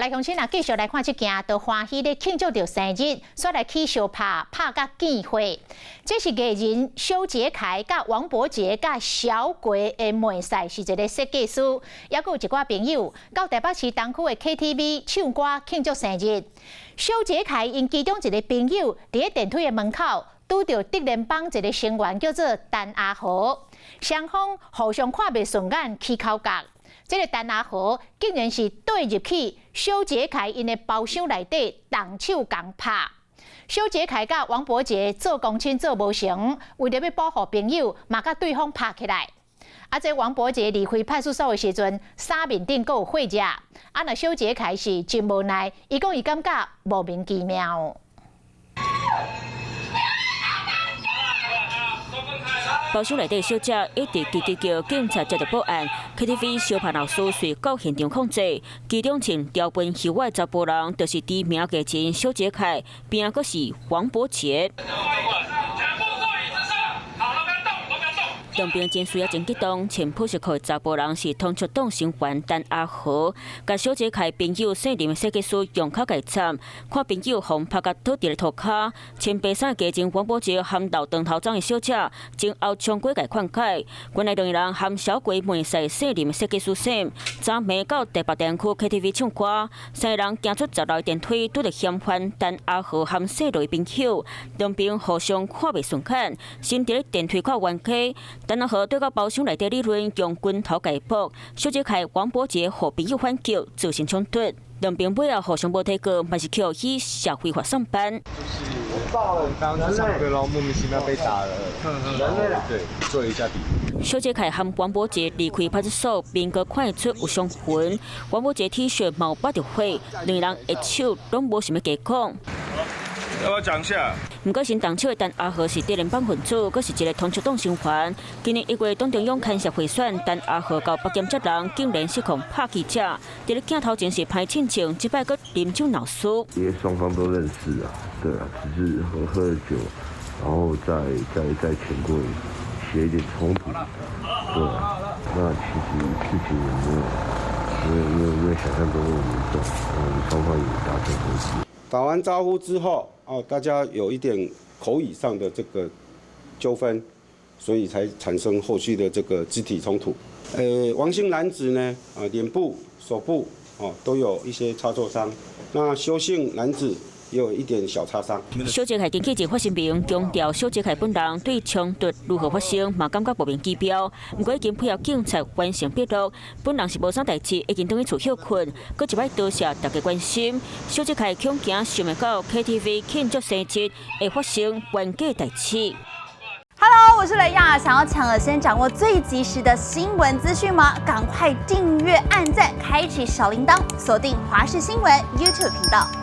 來鄉親啊，繼續來看這件，都歡喜咧慶祝著生日，煞來去相拍，拍甲見血。這是藝人蕭傑凱、佮王柏傑、佮小鬼的妹婿，是一个設計師，猶閣有一寡朋友到台北市東區的 KTV 唱歌慶祝生日。蕭傑凱𪜶其中一个朋友佇咧電梯的門口拄著竹聯幫一个成員叫做陳阿豪，雙方互相看袂順眼，起口角。這个陳阿豪竟然是綴入去蕭傑凱𪜶的包廂內底動手共拍。蕭傑凱佮王柏傑做公親做無成，為著欲保護朋友，嘛佮對方拍起來。啊，這王柏傑離開派出所的時陣，衫面頂閣有血跡。啊，若蕭傑凱是真無奈，伊講伊感覺莫名其妙。包廂內底小姐一直吱吱叫，警察接著報案，KTV 相拍鬧事隨到現場控制，其中穿條紋袖仔的查埔人就是知名藝人蕭傑凱，邊仔閣是王柏傑。兩邊情緒也真激動，穿普色褲的查埔人是通緝黨成員陳阿豪，共蕭傑凱朋友姓林的設計師用跤共插，看朋友予拍共倒佇咧塗跤，穿白衫的藝人王柏傑和留長頭鬃的小姐，前後衝過共勸解。原來兩个人和小鬼妹婿姓林的設計師姓，昨暝到台北東區 KTV 唱歌，三个人行出10樓電梯，拄著嫌犯陳阿豪和姓羅的朋友，兩邊互相看袂順眼，先佇咧電梯口冤家。陳阿豪對到包廂內底理論，用拳頭共撲，蕭傑凱、王柏傑予朋友反擊，造成衝突。兩邊尾後互相無提告，嘛是予以社會法送辦。就是剛剛去唱歌，然後莫名其妙被打了，然後對做了一下筆錄。蕭傑凱和王柏傑離開派出所，面閣看會出有傷痕。王柏傑 T 恤嘛有抹著血，兩个人握手攏無啥物加講。要不要講一下？毋過先動手的陳阿豪是竹聯幫分子，閣是一个通緝黨成員。今年1月，黨中央牽涉賄選，陳阿豪佮北檢這人竟然失控拍記者，佇咧鏡頭前是歹親像，這擺閣啉酒鬧事。因為雙方都認識啊，對啊，只是喝喝了酒，然後在錢櫃起了一點衝突，對啊，那其實事情也沒有想象中那麼嚴重，我們雙方也達成共識。打完招呼之後，哦，大家有一點口語上的這個糾紛，所以才產生後續的這個肢體衝突。王姓男子呢，啊，臉部、手部哦都有一些擦挫傷。那蕭姓男子也有一點小擦傷。蕭傑凱經紀人發聲明強調，蕭傑凱本人對衝突如何發生嘛感覺莫名其妙。毋過已經配合警察完成筆錄，本人是無啥代誌，已經轉去厝歇睏。閣一擺多謝大家關心。蕭傑凱恐驚想袂到 KTV 慶祝生日會發生冤家代誌。 Hello，我是雷亞，想要搶先掌握最及時的新聞資訊嗎？趕快訂閱、按讚、開啟小鈴鐺，鎖定華視新聞 YouTube 頻道。